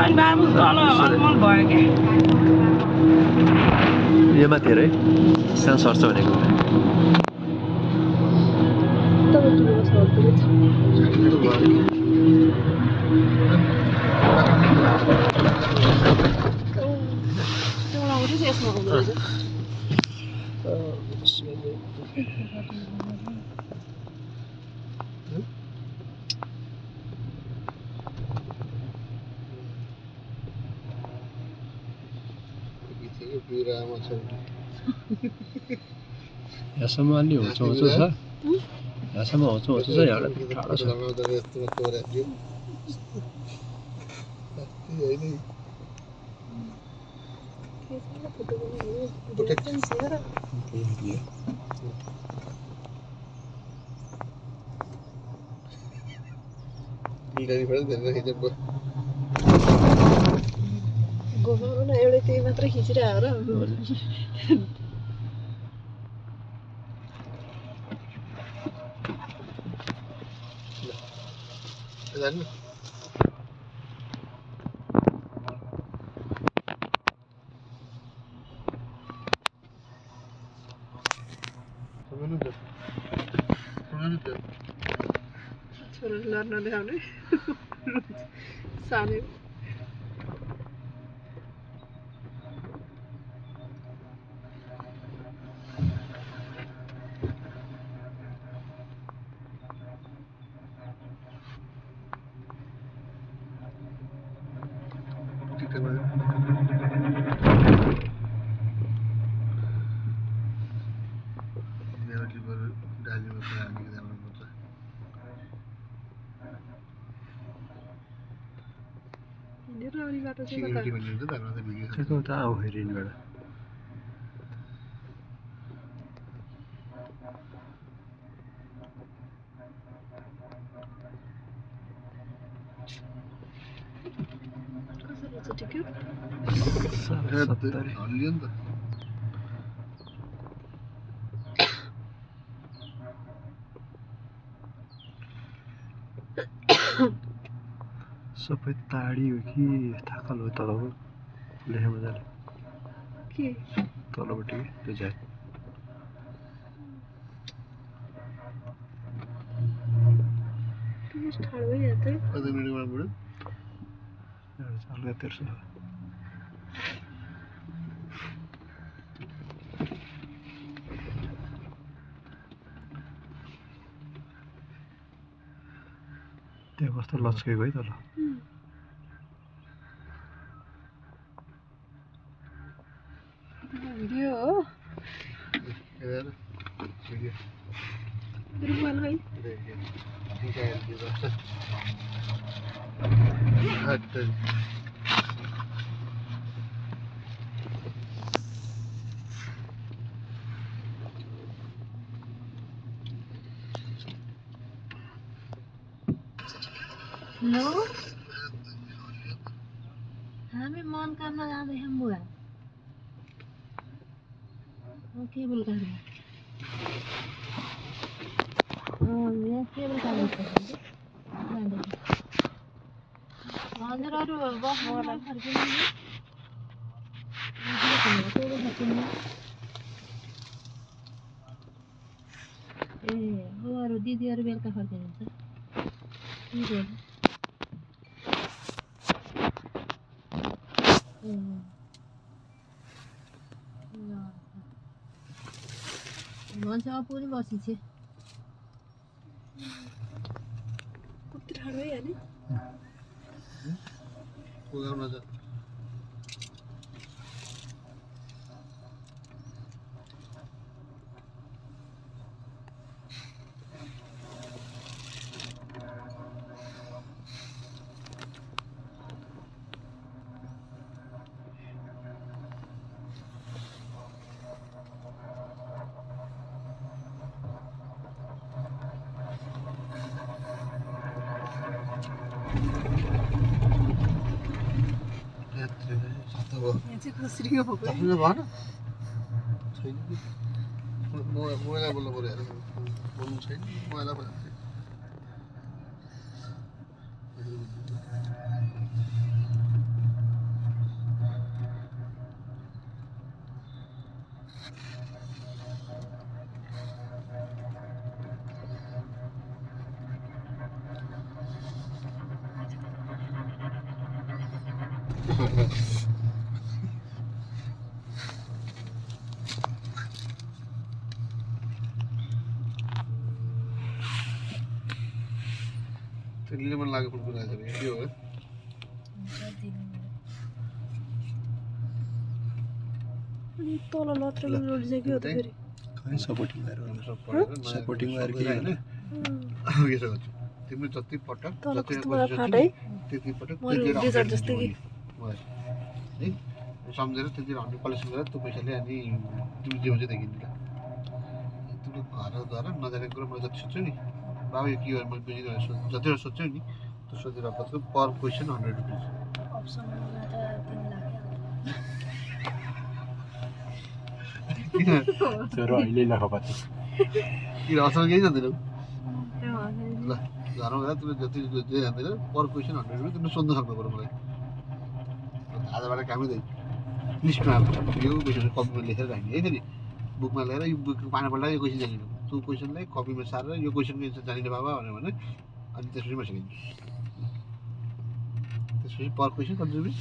अनि बाबु तल अलमल भयो के यो माथि हेर है कहाँ सर्छ भनेको यहाँसम्म अलि होचो होचो छ यहाँसम्म होचो होचो छ यहाँबाट टाढो छ एउटै त्यही मात्र खिचिरहेको र छोरो लड्न देखाउने सानो त्यो त आऊ हेरिनबाट सबै ताडी हो कि थाकल हो तलको लेखे मजाले के तलपट्टि त्यो ज्याक ठाडो भइहाल्छ हल्का तेर्सो त्यहाँ कस्तो लच्केको है तल भिडियो हो रुमाल है हेलो हामी मनकामना जाँदैछौँ बुवा केबल काट्नु यहाँ केबल काट्नु हजुर अरू बस्नु फर्किनु ए ऊ अरू दिदीहरू बेलुका फर्किनुहुन्छ भन्छ पुरी बसिछे कति ठाडो भइहाल्यो Sering apa? Tapi mana? Mau lah boleh boleh. Mau saya mau lah boleh. त्यसले मन लाग्यो फुल कुरा चाहिँ के हो अनि तल लत्रमा रोड चाहिँ के हो त फेरि खै सपोर्टिङ वायर सपोर्टिङ वायर के हैन यसो गर्छु तिमी जति पटक तल जति कस्तो मलाई फाट है त्यति पटक मैले डेजर्ट जस्तै कि है सम्झेर त्यति हन्ड्रेड कलेक्सन गरेर त्यो पैसाले अनि तिमी जिउ चाहिँ देखिन्छ तिमीले घर गएर नजानेको कुरो मैले जति सोध्छु नि बाबा यो के हो मैले बुझिरहेको जतिवटा सोध्छु नि त्यो सोधेर पत्को पर क्वेसन 100 रुपियाँ तर अहिले लखपति किन असल केही जान्दैन ल घरमा गएर तिमीले जति जे जान्दैन पर क्वेसन 100 रुपियाँ तिमीले सोध्न सक्नु पर्यो मलाई आजबाट कामै दै लिस्टमा यो क्वेसन कपीमा लेखेर राख्ने है फेरि बुकमा लिएर यो बुक पाना पल्टा यो क्वेसन जानिनु त्यो क्वेसनलाई कपीमा सारेर यो क्वेसनको एन्सर जानिने बाबा भने अनि त्यसपछि म सिकाइदिन्छु त्यसपछि पर क्वेसन कति रुपियाँ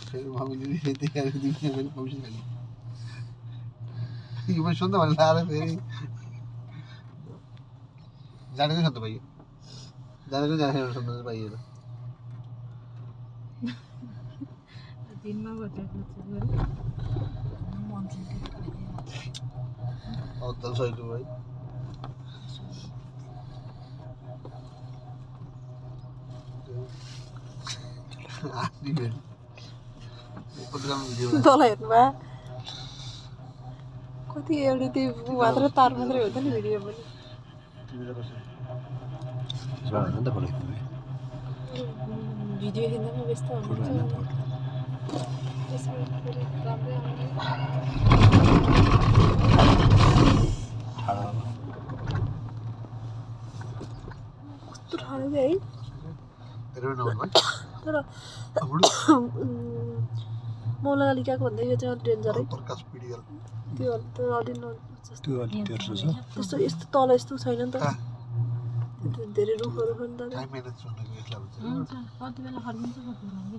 फेरि मामुले त्यही दिने मैले कमिसन खाने यो पनि सुन्दा भने लाएर फेरि जानेकै छ त भाइ जानेकै जानेको सुन्दा पाइएर दिनमा बटेको अदल सहिलो भाइ तल हेर्नुभयो कति एउटै त्यो मात्र तार मात्रै हो त नि भिडियो पनि भिडियो हेर्नमा व्यस्त हुनुहुन्छ त्यसमा फेरि राम्रै कस्तो ठाडो है तर मौला अलिकाको भन्दा यो चाहिँ डेन्जर है प्रकाश पिडियल त्यो अलि त्यो अलि तेर्सो छ त्यस्तो यस्तो तल यस्तो छैन नि त त्यो धेरै रुखहरू पनि त टाइम म्यानेज गर्नको यसलाई हुन्छ कति बेला फर्किन्छ कति बेला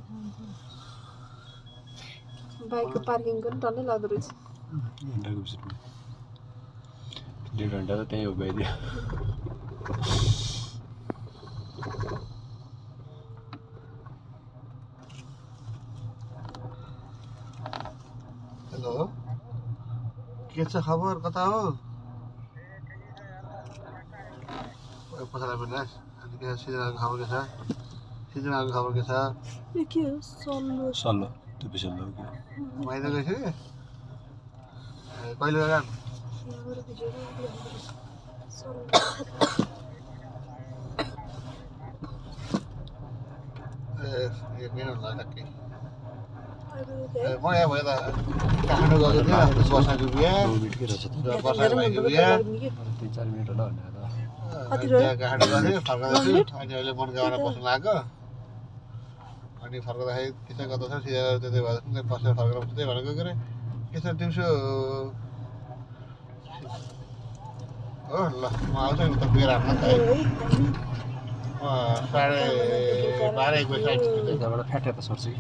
बाइकको पार्किङ पनि डल्लै लाग्दो रहेछ घन्टाको बिचमा 1.5 घन्टा त त्यहीँ उभ्याइदियो हेलो के छ खबर कता हो पछाडि पनि अनि के सिजनको खबर के छ सिजनको खबर के छ यो के हो सल्लो सल्लो त्यो पिछल्लो हो कि माइदा गएछ कि कहिले गएर यहाँबाट भिडियो सल्लो एक महिना होला टक्कै अहिले म यहाँ भयो त काठमाडौँ गएको थिएँ वर्षाको बिहा 2 मिनटकै रहेछ त वर्षाको भाइको बिहा 3-4 मिनट होला भनेर कति अनि त्यहाँ काठमाडौँ गएको थिएँ फर्काउँदै छु अनि अहिले मनगाउँमा बस्नु लाग्यो अनि फर्काउँदाखेरि के छ गर्दछ सिधा त्यतै भएर बसेर फर्केर त्यही भनेको के अरे के छ दिउँसो हो ल म आउँछु नि त बेर आफ्नो त है 12:30 बजे त्यहाँबाट फ्याटेर सर्छ कि